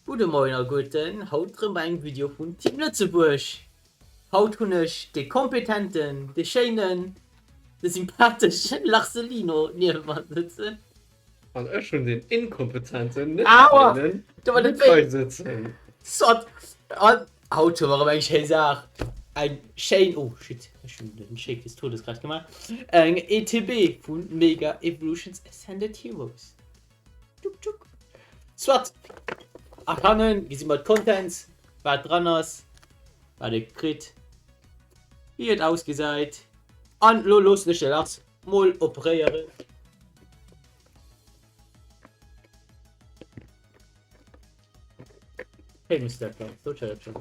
Gudde Moien alleguerten, haut rëm bei engem Video vun Team Lëtzebuerg. Haut hunn ech de kompetenten, de schéinen, de sympatheschen Larselino niewent mer sëtzen. An ech hunn den inkompetenten, net schéinen Luc hei sëtzen. Soit, an haut hu mer erëm eng schéi Saach, eng schéin, oh shit, ech hunn den Shake des Todes grad gemaach, eng ETB vu Mega Evolutions Ascended Heroes. Tuk, tuk. Soit. A hannen gesi mer d'Contents, wat dran ass, wat ee kritt, wéi et ausgesäit. An elo loossen ech de Lars mol operéieren. Hey, muss dat Lars, so dat schon.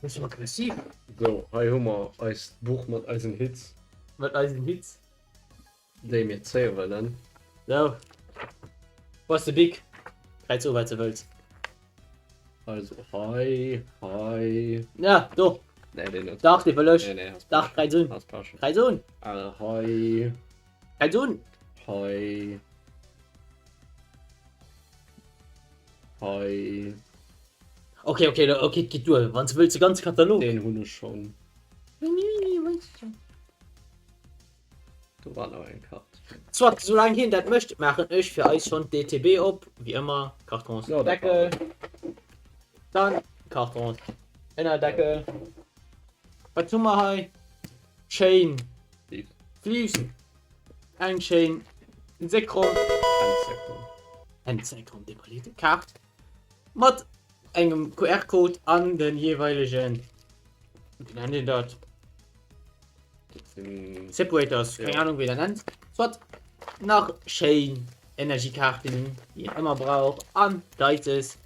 Bist du aggressiv? So, hei hu mer eist Buch mat eisen Hits. Mat eisen Hits? Déi mir zéie wëllen. So. Wo ass de Bic? Kräiz u wat de wëlls. Also hei, hei. Ja, do. Nee, deen net. Dach, dee wëll ech. Nee, nee, has Dach, kräiz un. Has passt schon. Kräiz un. Also hei. Kräiz un. Hei. Hei. Okay, okay, okay, et geet duer. Wann s de wëlls de ganze Katalog. Deen hunn ech schonn. Do war nach eng Kart. Soit, soulaang hien dat mécht, maachen ech fir eis schonn d'ETB op. Wéi ëmmer, Kartons Ja, dat Deckel. Dann Kartons Ënnerdeckel. Wat hu mer hei? Schéin Sleeves. Eng schéin Sekron. Endzekron. Endzekron, demaillierte Kaart. Mat engem QR-Code an den jeeweilegen, wéi nennt een dat? Separators, keng Ahnung wéi dat nennt. Soit nach schéin Energiekaarten, déi een ëmmer brauch an Dices.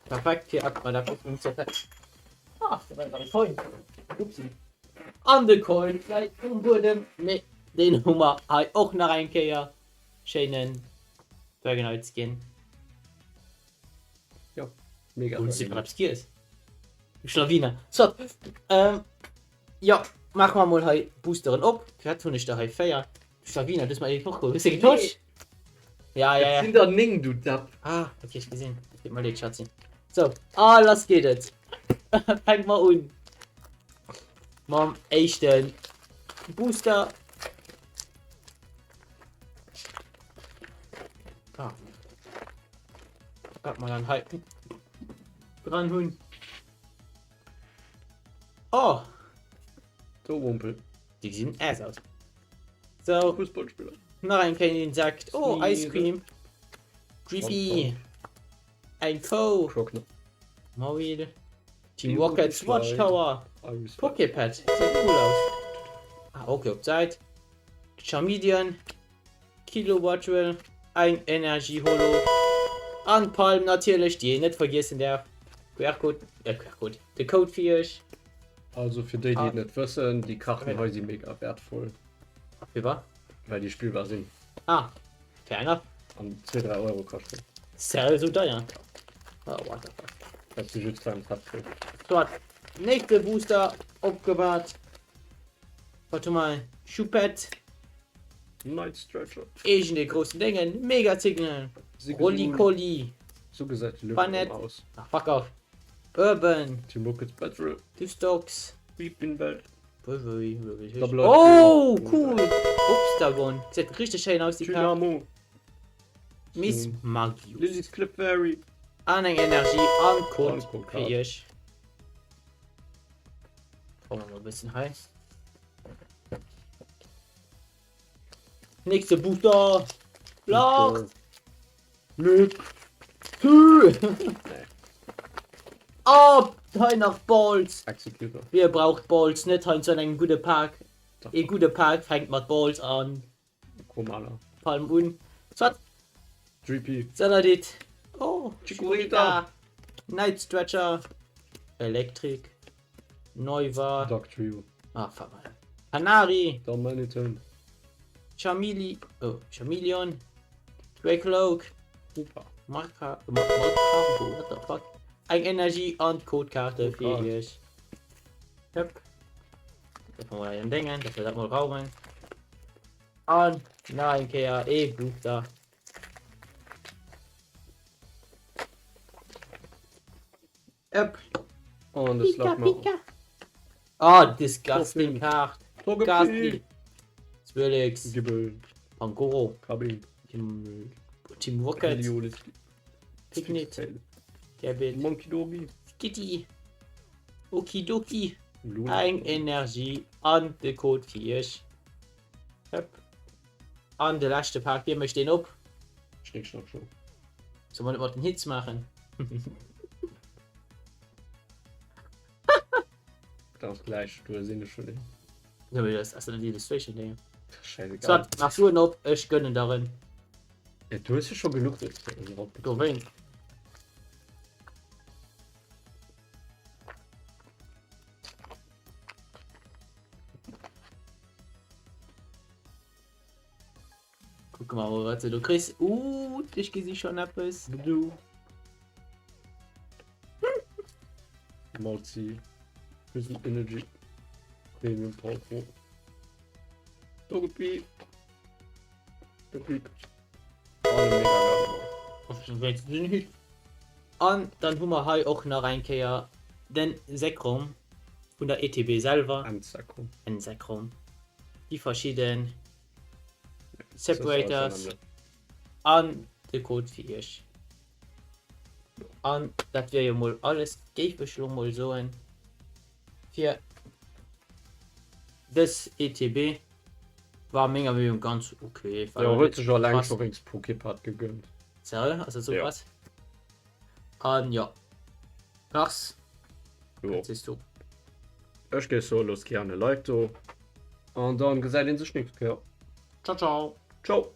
Perfekt fir Aquadac. Ah, do war nach e Coin. Upsi. An de Coin läit um Buedem, mee deen hu mer hei och nach eng Kéier. Schéinen Dragonite Skin. Jo, mega. Hunn se eppes giess? Du Schlawiner. So, ähm, jo, maache mer mol hei Boosteren op. Firwat hunn ech der hei 4? Du Schlawiner, du hues mer ee fortgeholl. Hues de getosch? Ja, ja, ja. Et sinn der 9, du Depp. Ah, okay, ech gesinn. Deet mer leed, Schatzi. So, ah, lass geet et. Fänke mer un mam éischte Booster. Ah. Wat mer dann hei dran hunn. Oh! Do Wumpel. Déi gesinn ass aus. So. Fußballspieler. Nach ein kleinen Insekt. Oh, Ice Cream. Creepy. Ein Co. Crockner. Mawil. Team Rocket Watchtower. Poképad. Sieht cool aus. Ah, okay, op d'Säit. Charmeleon. Kilowattuel. Eng Energie Holo. An Palm natierlech, déi een net vergiessen däerf. QR-Code, äh, QR-Code, de Code fir iech. Also fir déi, déi et net wëssen, déi Karten hei si mega wertvoll. Fir wat? Well déi spillbar sinn. Ah, fair enough. An 2, 3 Euro kaschten. Sell sou deier? Oh, what the fuck. Dat si just beim Treffpunkt. Soit, nächste Booster opgewaart. Wat hu mer? Choupette. Night Stretcher. Eegene de groussen Déngen. Mega Signal. Rolli-Colli. Sou gesäit de Banett. Löwen aus. Ah, fuck off. Urban. Team Rockets Battle. Dustox. Weepinbell. Oh, cool! Obstagon. Sieht richtig schön aus, die Karte. Dynamo. Miss Magius. Lillys Clefairy. An eng Energie an Code fir iech. Brauchen wir mal ein bisschen hei. Nächste Booster. Lach. Luc. Oh, hei nach Balls. Executor. Wie braucht Balls net hei zu engem gudde Pak? E gudde Pak fänkt mat Balls an. Komala. Palm un. Soit. 3P. Saladit. Oh, Chikorita. Night Stretcher. Electric. Neuwa. Dark Trio. Ah, fuck. Kanari. Darmanitan. Chamili. Oh, Chameleon. Dracloak. Opa. Marka. Markargo. What the fuck? Eng Energie an d'Codekarte fir iech. Yep. Dat mal en Dingen, dat wir dat mal brauchen. An. Nach eng Kéier ee Booster. Ëpp. An de Slugma. Ah, disgusting Kaart. Ghastly. Swirlix. Gibbel. Pangoro. Kabin. Team, Team Rocket. Picnic. Gabit. Monkey Skitty. Okidoki. Eng Energie an de Code fir iech. Hëpp. An de leschte Pak, wie mécht deen op? Schnick, schnack, schnuck. Soll man net mat den Hits maachen? Dat ass gläich, du sinn ech schon. Ja, mee das ass net Illustration Ding. Scheißegal. So, mach du en op, ech gönnen der en. Ja, du hues jo scho genuch. Do wéin. Kucke mer mol wat se do kriss. Uh, ech gesi schon eppes. Du. Malzi. Prison Energy. Premium Powerful. Togepi. Togepi. An dann hu mer hei och nach eng Kéier den Sekrom vun der ETB selwer. Endsekrom. Endsekrom. Déi verschidden Separators an de Code fir iech. An dat wier jo mol alles, géif ech lo mol soen, fir dës ETB. War menger Meenung ganz ok. Jo, huet sech alleng scho wéinst Poképad gegönnt. Seriö? Ass dat sou Ja. krass? An jo. Lars, Jo. wat sees du? Ech géif soen, loosst gären e Like do an dann gesäit een sech nächst Kéier. Ciao, ciao. Ciao.